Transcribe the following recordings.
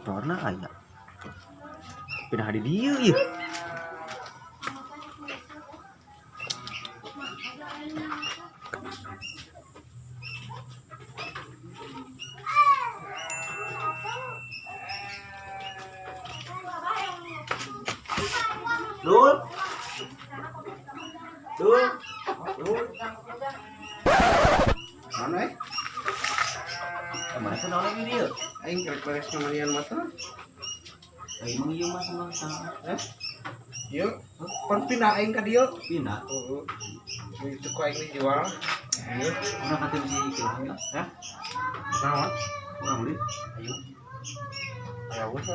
Motorna aya. Pindah di dieu ieu. Dul. Dul. Dul. Mana eh? Mana tuh naon lagi dia? Aing kerek beres ngamanian motor. Aing mah ieu mah sama sama. Eh? Yuk, pan pindah aing ka dieu. Pindah. Heeh. Itu ku aing dijual. Iya, urang kata si Ilham ya. Hah? Naon? Urang beli. Ayo. Aya weh.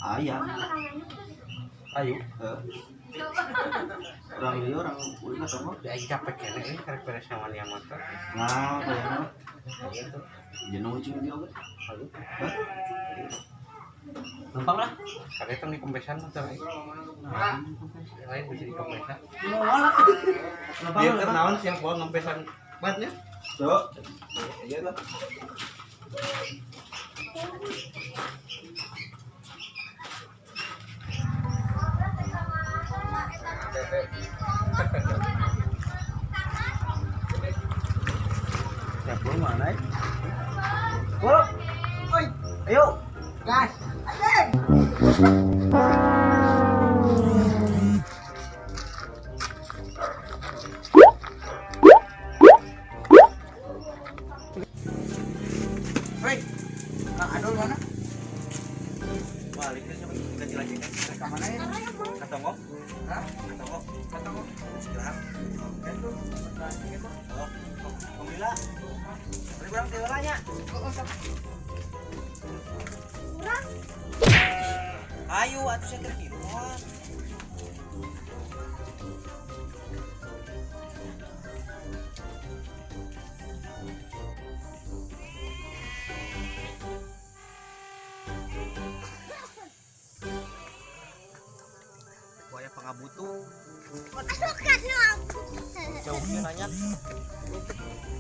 Aya. Ayo. Heeh. Urang ieu urang ulin atau mah? Di aing capek keneh euy kerek beres ngamanian motor. Nah, kayaknya Gitu. jenuh cing dia oge. Ayo. Hah? Numpang lah. Kade tong dikompesan motor aing. Yang lain bisa dikompesan. Numpang. Dia keur naon siang bawa ngompesan bannya? Tuh. Iya lah. Siapa mana? Pul. Oi. Ayo. Gas. Hei, Kang Adul mana? Balik sama ganti lagi kan. Ke mana ya? Katonggo. Hah? Katonggo. Katonggo. Sekitar. Oke tuh. Gitu. Oh, Alhamdulillah. Beli barang teh nya. Oh, sok. Ayo atuh saya keur kieu. Buaya pangabutuh. Jauh dia nanya.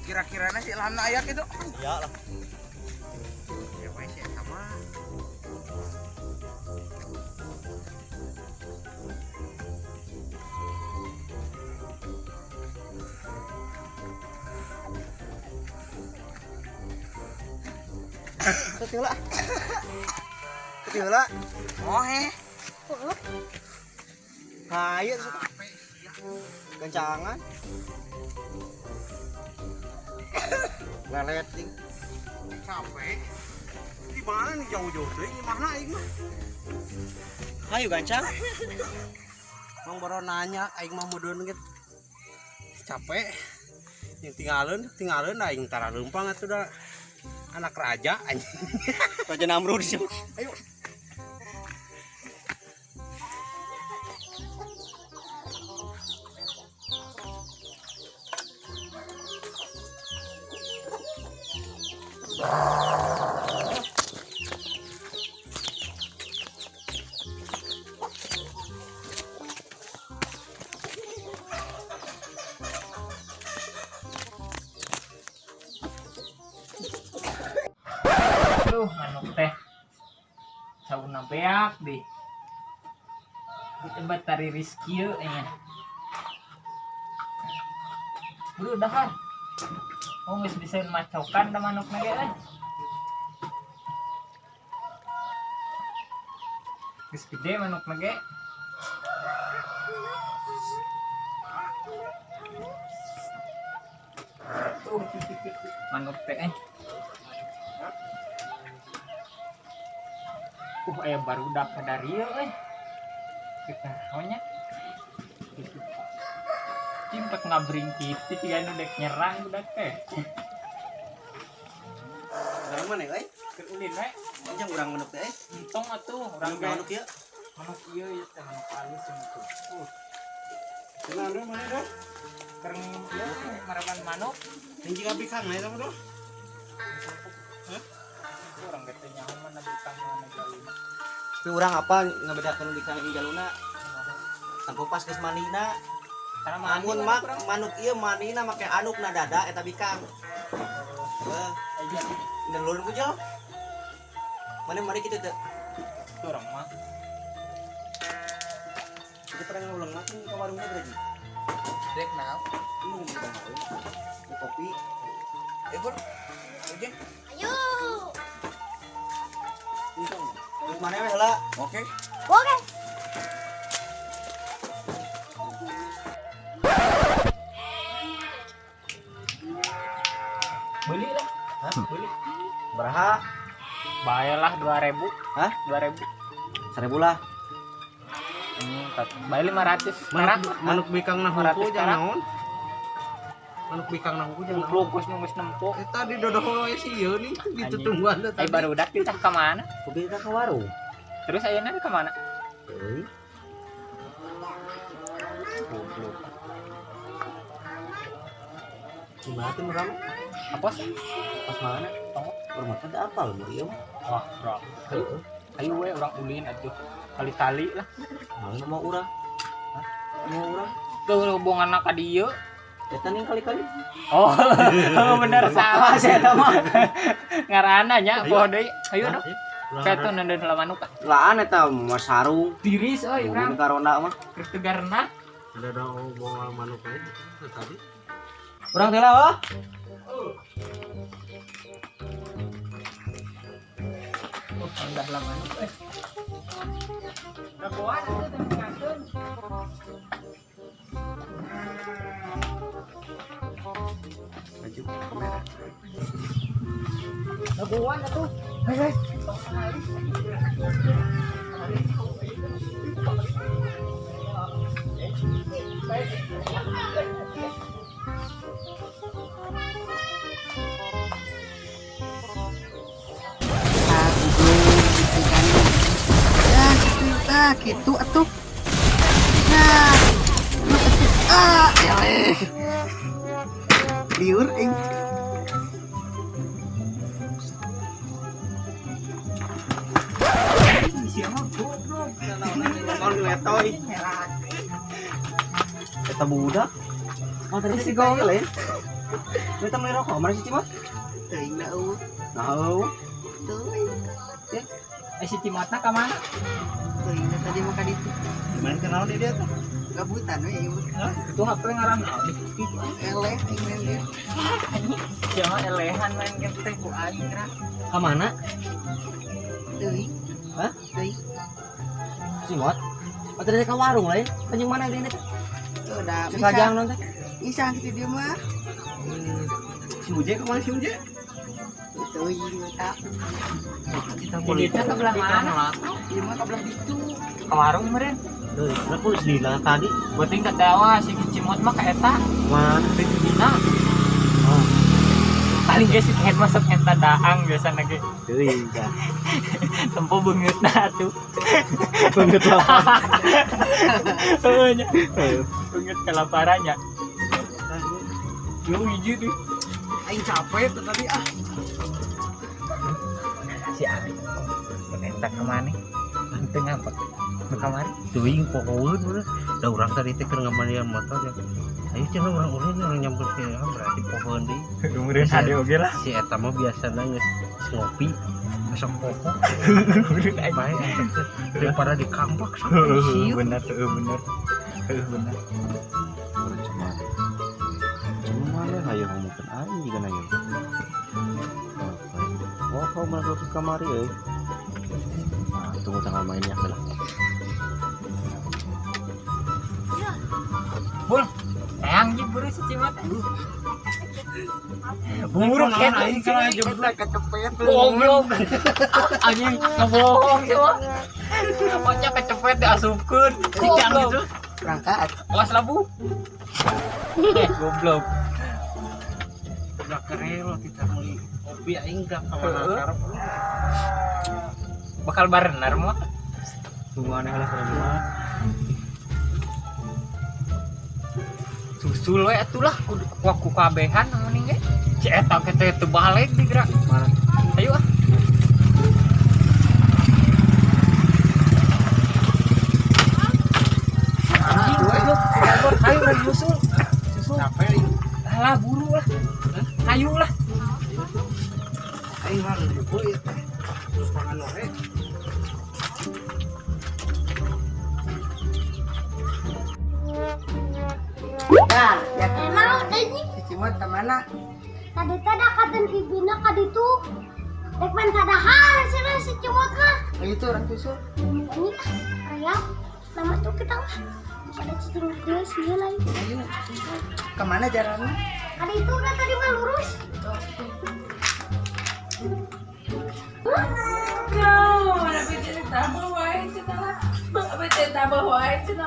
Kira-kiranya si Ilhamna aya gitu. Iya lah. Ya wae sih eta mah. Kecil lah. Kecil lah. Oh heh. Hayu gancangan. Lelet ting. Capek. Di mana nih jauh-jauh teuing di mana aing mah? Hayu gancang. Mang baru nanya aing mah meudeun gitu. Capek. Yang tinggalin, tinggalin aing tara leumpang atuh da. Anak raja anjing. Raja Namrud sih. Ayo. Duh, manuk teh. Sauna beak deh. Di tempat tari kieu nya. Bro, dahar. Oh, geus bisa macokan da manukna ge euy. Geus gede manukna ge. Tuh, manuk teh eh. Aya barudak kadarieu euy. Kita nya. Cimpet ngabring kitu ciga nu dek nyerang budak teh. Urang mana euy? Keur ulin we. Anjing urang manuk teh. Entong atuh urang Urang manuk ieu. Manuk ieu ieu teh manuk halus yang itu. Tenang dulu mana dah? Keur ieu maraban manuk. Tinggi ka bikang na eta mah tuh. Hah? Urang ge teh nyaho mana bikang mana jaluna. Tapi urang apa ngabedakeun bikang jeung jaluna? Sampo pas geus mandina. Karena mandi Amun mana mak manuk ieu mandina make anukna dada eta bikang. Heuh, Aja. dan lurun ku jauh. Mana mari kita teh. Urang mah. Kita pernah ngulang makan ke warungnya berarti. Dek naon? Ini mau beli kopi. Bur. Oke. Ayo. Terus mana weh lah? Oke. Oke. Beli lah. Hah? Beli. Berapa? Bayarlah 2000. Hah? 2000. 1000 lah. Bayar 500. Perak. Manuk bikang na huku 500 jangan perak. naon. Manuk bikang na huku jangan naon. Goblok geus nunggu nempo. Eta di dodoh we si ieu nih ditutungguan teh Ai tadi. barudak kita ka mana? Kopi kita ke warung. Terus ayeuna ka mana? Euy. Goblok. Gimana tuh merama? Apa sih? Pas mana? Rumah teh ada apa lu ieu mah? Wah, bro. Ayo we urang ulin atuh. Kali-kali lah. Mana mau urang? Hah? Mau urang? Tuh hubungan ka dieu. Eta nih kali-kali. Oh, bener salah Saya eta mah. Ngaranna nya poho deui. Ayo dong. Urang Saya tuh nenden heula manuk ah. Laan eta mah sarung. Tiris euy Urang urang. karona mah. Keur tegarna. Ada ada bawa manuk aja tadi. Urang teh lah, oh. Oh, udah lama manuk euy. Rapoan atuh teh ngakeun. Maju kamera. Rapoan atuh. Hei, hei. Ah, goblok gitu kan. Ya, gitu tah, gitu atuh. Nah. Ah, eleh. Liur aing. Siapa goblok? Kon letoy. Eta budak. Oh, tadi si gong lain. Eta meuli rokok, mana si Cimot? Teuing da eueuh. Nah, eueuh. Teuing. Eh si Cimotna ka mana? Teuing da tadi mah ka ditu. Gimana kenal dia tuh? Gabutan we ieu mah. Itu HP ngaran naon? Eleh aing main dia. Siapa elehan main game teh ku aing ra. Ka mana? Teuing. Hah? Teuing. Cimot. Oh, tadi ka warung lain. Anjing mana ini teh? Tuh da Si Kajang non teh. Isang kitu dia mah. Si Uje kemana si Uje? Teuing eta. Kita Di dieu ke belah mana? Ieu mah ka belah ditu. Ke warung meureun. Duh, aku geus lila tadi. Penting ketawa si Cimot mah ka eta. Mana? Dina. Oh, Paling ge si Ken masuk eta daang biasana ge. teuing tah. Tempo beungeutna atuh. Beungeut lapar. Heueuh nya. Beungeut kelaparannya. Yo hiji deh. Aing capek tuh tadi ah. Si Abi. Eta ka mana? Teu ngapet. Nu kamari. Teuing pohoeun bener. Da urang tadi teh keur ngamandian motor ya. Ayo cenah urang ulin urang nyamper ke berarti pohoeun deui. Meureun hade oge lah. Si eta mah biasana geus ngopi besok poho. Meureun aing. Bae eta teh daripada dikampak sampai sieu. Bener, heueuh bener. Heueuh bener. Cuma mana hayang ngomongkeun aing juga nanya. Oh, kau malah ke kamari euy. Nah, tunggu tanggal mainnya lah. Bul, eyang jeung buru si Cimot. Buruk Naon kan aing kana jebret. Kecepet. Goblok. Anjing ngebohong sih mah. Pokoknya kecepet diasupkeun. Goblok. gitu. Berangkat. Awas labu. Goblok. Udah keren tidak meuli kopi aing gak kamana karep. Bakal barenar mah. Tunggu aneh lah semua. Susul we atuh lah kudu ku kabehan mending ge. Si eta ge teh teu balik digerak. Mana? Ayo ah. Anjing, goblok. Ayo urang nyusul. Susul. Capek aing. Alah buru lah. Ayo lah. Aing mah lupa ya teh. Lempangan wae. Nah, ya Emang ini si Cimot ke mana? tadi teh dakaten ibina ka ditu. Rek menta dahar cenah si Cimot mah. Oh, itu orang susu. Ini ah, aya lama tuh kita mah. Pada cicing dia sih lain. Ayo. Kemana jalannya? Ada itu udah tadi mah lurus.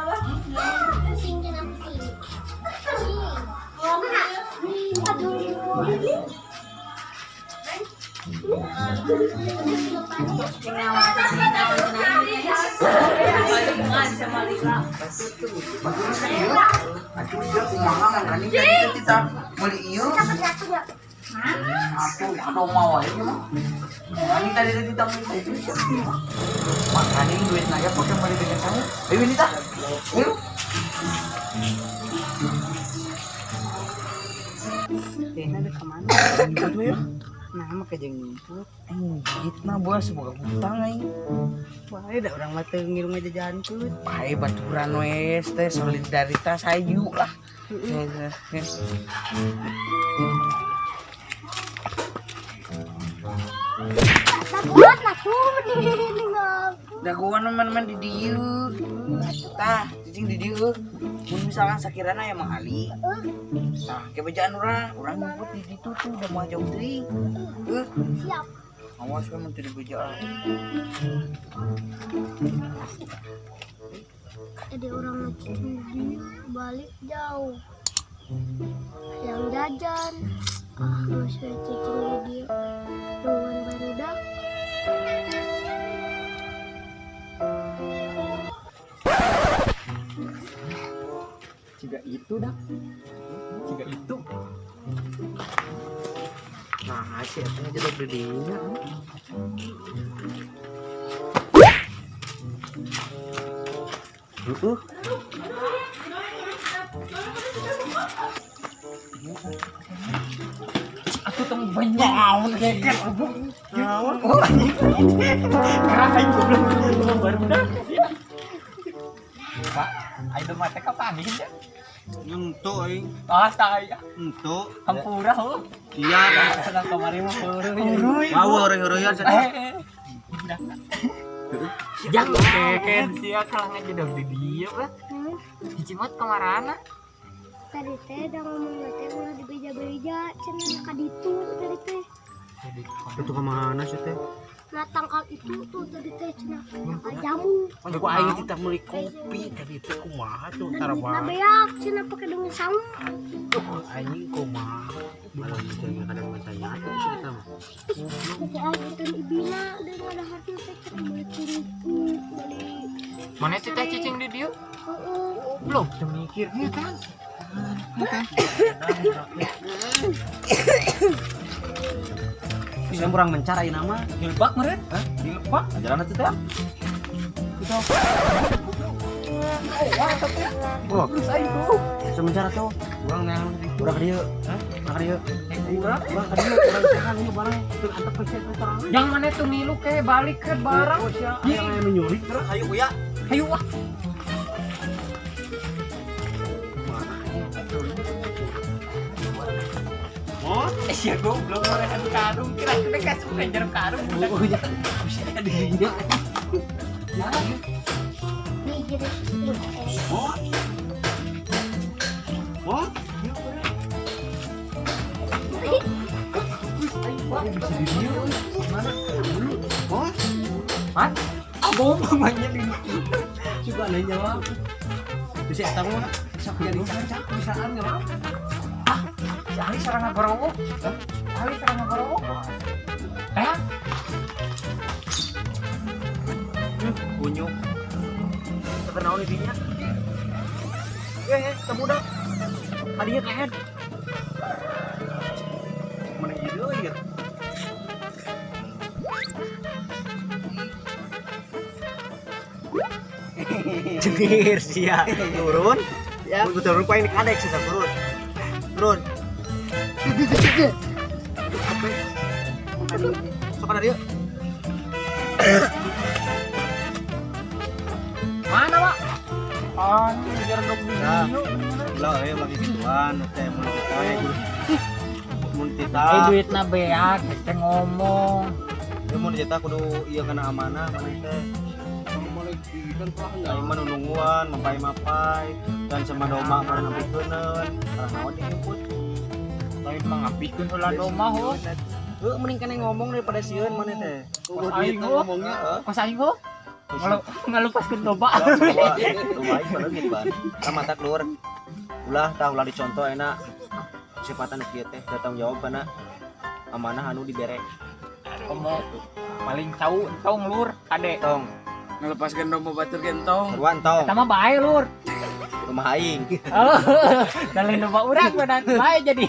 Pusing kena pusing. Pusing. Aduh. Aduh, dia kumaha mangkaning tadi kita meuli ieu. Atuh, aduh mau aja mah. Mangkaning tadi kita meuli itu. Mangkaning duit naya pakai meuli dengan kamu. Ayo ini tah. Ayo. Teh ada kemana? Nah, mah jeung nyumput. Anjir mah bos boga hutang aing. Wah, ada orang mah teu ngirum jajankeun. Pae baturan we teh solidaritas hayu lah. Daguan aku di Dagoan man-man di dieu. Tah, cicing di dieu. Mun misalkan sakirana ya Mang Ali. Tah, ke bejaan urang, urang ngumpet di ditu tuh udah mau jauh teuing. Heuh, Siap. awas we mun teu dibejaan. Jadi orang ngecicing dia balik jauh. Yang jajan. Ah, nggak usah cicing di dia. Nungguan barudak. Jika itu dah. Jika itu. Nah, si eta ngejebak di dinya. Heeh. Aku tong banyak. Naon geger goblok. Naon? Oh, anjing. Kerahin goblok. Ngomong barudak. Pak, ayo mah teh kapanggih ya. Entu aing. Ah, tai. Entu. Hampura heuh. Iya. Senang kamari mah heureui. Wow, heureui-heureuyaan cenah. Jangan keken sia kalah ngajedog di dieu lah. Si Cimot kamarana? Tadi teh udah ngomong teh ulah dibeja-beja cenah ka ditu tadi teh. Itu kemana sih teh? Nah tangkal itu tuh tadi teh cenah tangkal jamu. Ku aing kita meuli kopi tadi teh kumaha tuh Dan tara duitna bae. beak cenah pake dengan sangu. Anjing kumaha. Malah mikirnya kadang matanya atuh sih kita mah. Pake aing ibina dan ada hati teh cenah beli kerupuk beli. Mana sih teh cicing di dieu? Heeh. Belum teu mikir ya kan. Bisa kurang mencar ayeuna mah. Dilepak meureun? Hah? Dilepak. Ajaran atuh teh. Oh, bisa mencar atuh. Urang neangan Urang ka dieu. Hah? Urang ka dieu. Urang. Urang ka dieu, urang sehan ieu barang teu antep ke sorangan. Yang mana tuh ngilu ke balik ke barang. Oh, sia aya anu nyurik terus Hayu kuya. Hayu ah. Oh, Eh sia goblok orang karung kira kira kasih kejar karung. oh ya. Bisa ada di dinya. Nih jadi Oh. Oh, bisa di dieu. Mana? Oh, Hah? Ah goblok banyak di. coba nanya mah. Bisa eta mah sok jadi cacak bisaan mah. Si Ali sarang ngagorowok. Hah? Ali sarang ngagorowok. Eh, Kunyuk. Teu naon di dinya. Eh, teu budak. Kadinya kehed. Mana ieu ieu? Cengir sia. Turun. Ya. Mun turun ku aing dikadek sih turun. Turun. Sok ada dieu. Mana, Pak? Anu jaradog di Nah. dieu. Lah euy lagi gituan teh mun kita ya kudu mun kita Eh duitna beak, teh ngomong. ya mun kita kudu ieu kana amanah maneh teh. Aing mah nungguan, mapai-mapai, dan sama domba mana nampikeun, karena naon dijemput. Lain mah ngapikeun heula domba ho. Heuh, mending kene ngomong daripada sieun maneh teh. Kos aing ho. Ngomongnya heeh. Kos aing ho. Ngalupaskeun domba. Domba aing mah leungit ban. Ka mata keluar. Ulah tah ulah dicontoh enak. Sifatan nu kieu teh teu tanggung jawab kana amanah anu dibere. Komo paling cau entong lur kade. Tong, Ngelepaskan domba batur gentong. seruan tong. Eta mah bae lur. Rumah aing. Oh, dan lain domba urang badan bae jadi.